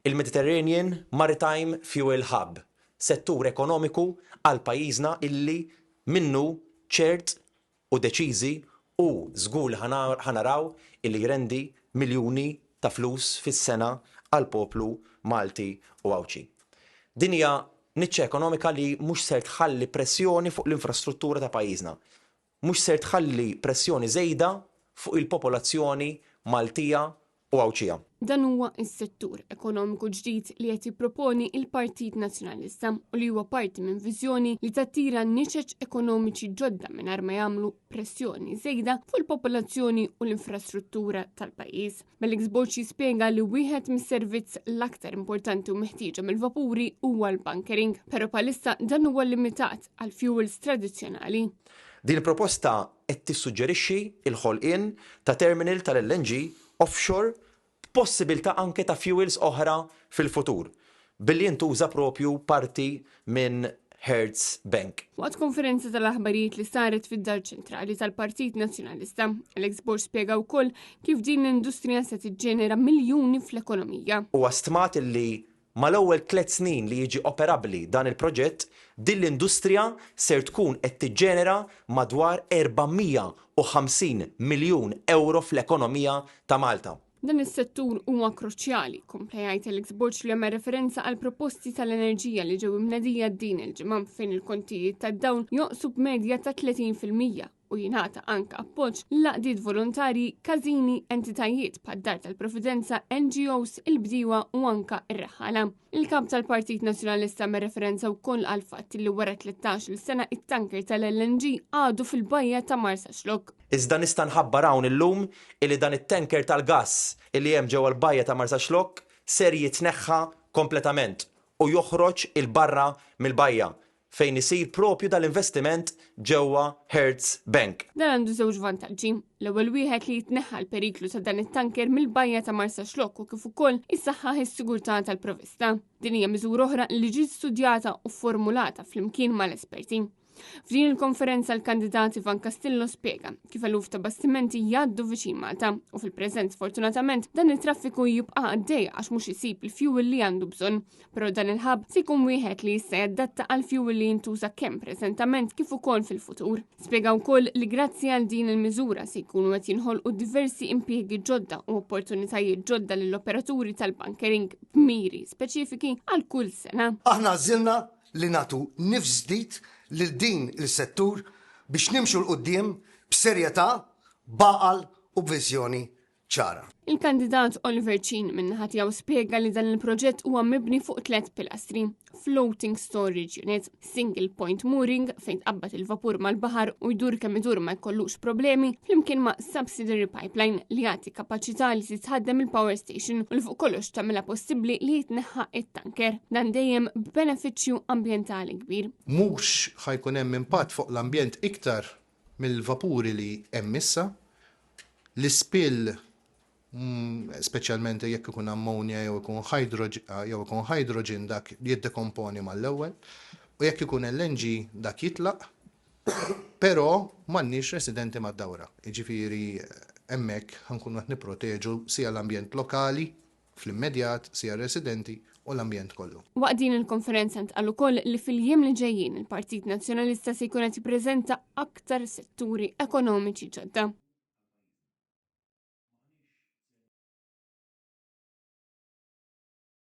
Il-Mediterranean Maritime Fuel Hub, settur ekonomiku għal pajjiżna illi minnu ċert u deċiżi u żgur li ħa naraw illi jrendi miljuni ta' flus fis-sena għall-poplu Malti u Għawdxi. Din hija niċċa ekonomika li mhux ser tħalli pressjoni fuq l-infrastruttura ta' pajjiżna. Mhux ser tħalli pressjoni żejda fuq il-popolazzjoni Maltija u Għawdxija. Dan huwa s-settur ekonomiku ġdid li qed jipproponi il-Partit Nazzjonalista u li huwa parti minn viżjoni li tattira niċeċ ekonomiċi ġodda mingħajr ma jagħmlu pressjoni żejda fuq il-popolazzjoni u l-infrastruttura tal-pajjiż. Felix Borg jispjega li wieħed mis-servizz l-aktar importanti u meħtieġa mill-vapuri huwa l-bunkering, però bħalissa dan huwa limitat għal fuels tradizzjonali. Din il-proposta qed tissuġġerixxi l-ħolqien ta' terminal tal-LNG offshore b'possibilità anke ta' fuels oħra fil-futur, billi jintuża propju parti minn Hertz Bank. Waqt konferenza tal-aħbarijiet li saret fid-Dar Ċentrali tal-Partit Nazzjonalista, Alex Borg spjega wkoll kif din l-industrija se tiġġenera miljuni fl-ekonomija. Huwa stmat li Mal-ewwel tlett snin li jiġi operabbli dan il-proġett, din l-industrija ser tkun qed tiġġenera madwar 450 miljun ewro fl-ekonomija ta' Malta. Dan is-settur huwa kruċjali, kompla jgħid Alex Borg li għamel referenza għal proposti tal-enerġija li ġew imnedija din il-ġimgħa fejn il-kontijiet tad-dawl jonqsu b'medja ta' 30% u jingħata anke appoġġ lill-għaqdiet volontarji, każini, entitajiet bħad-Dar tal-Providenza, NGOs, il-bdiewa u anke r-raħħala. Il-kap tal-Partit Nazzjonalista għamel referenza wkoll għall fatt li wara 13-il sena it-tanker tal-LNG għadu fil-bajja ta' Marsaxlokk. Iżda nista' nħabbar hawn illum illi dan it-tanker tal-gass illi hemm ġewwa l-bajja ta' Marsaxlokk ser jitneħħa kompletament u joħroġ 'il barra mill-bajja fejn isir propju dal-investiment ġewwa Hertz Bank. Dan għandu żewġ vantaġġi. L-ewwel wieħed li jitneħħa l-periklu ta' dan it-tanker mill-bajja ta' Marsaxlokk u kif ukoll issaħħaħ is-sigurtà tal-provista. Din hija miżura oħra li ġiet studjata u formulata flimkien mal-esperti. F'din il-konferenza l-kandidat Ivan Castillo spjega kif eluf ta' bastimenti jgħaddu viċin Malta u fil-preżent sfortunatament dan it-traffiku jibqa' għaddej għax mhux isib il-fuel li għandu bżonn. Però dan il-hub se jkun wieħed li jista' jadatta għal fuel li jintuża kemm preżentament kif ukoll fil-futur. Spjega wkoll li grazzi għal din il-miżura se jkunu qed jinħolqu diversi impjiegi ġodda u opportunitajiet ġodda lill-operaturi tal-bunkering b'miri speċifiki għal kull sena. Aħna għażilna li nagħtu nifs ġdid lil din il-settur biex nimxu 'l quddiem b'serjetà, b'għaqal u b'viżjoni ċara. Il-kandidat Oliver Chin min-naħa tiegħu spjega li dan il-proġett huwa mibni fuq tliet pilastri: floating storage unit, single point mooring fejn tqabbad il-vapur mal-baħar u jdur kemm idur ma jkollux problemi, flimkien ma' subsidiary pipeline li jagħti kapaċità li titħaddem il-power station u li fuq kollox tagħmilha possibbli li jitneħħa it-tanker. Dan dejjem b'benefiċċju ambjentali kbir. Mhux ħa jkun hemm impatt fuq l-ambjent iktar mill-vapuri li hemm issa, l-ispill speċjalment jekk ikun ammonia jew ikun jew ikun hydrogen dak jiddekomponi mal-ewwel u jekk ikun LNG dak jitlaq, però m'għandniex residenti mad-dawra. Jiġifieri hemmhekk ħa nkunu qed nipproteġu sia l-ambjent lokali fl-immedjat, sia r-residenti u l-ambjent kollu. Waqt din il-konferenza ntqal ukoll li fil-jiem li ġejjin il-Partit Nazzjonalista se jkun qed jippreżenta aktar setturi ekonomiċi ġodda.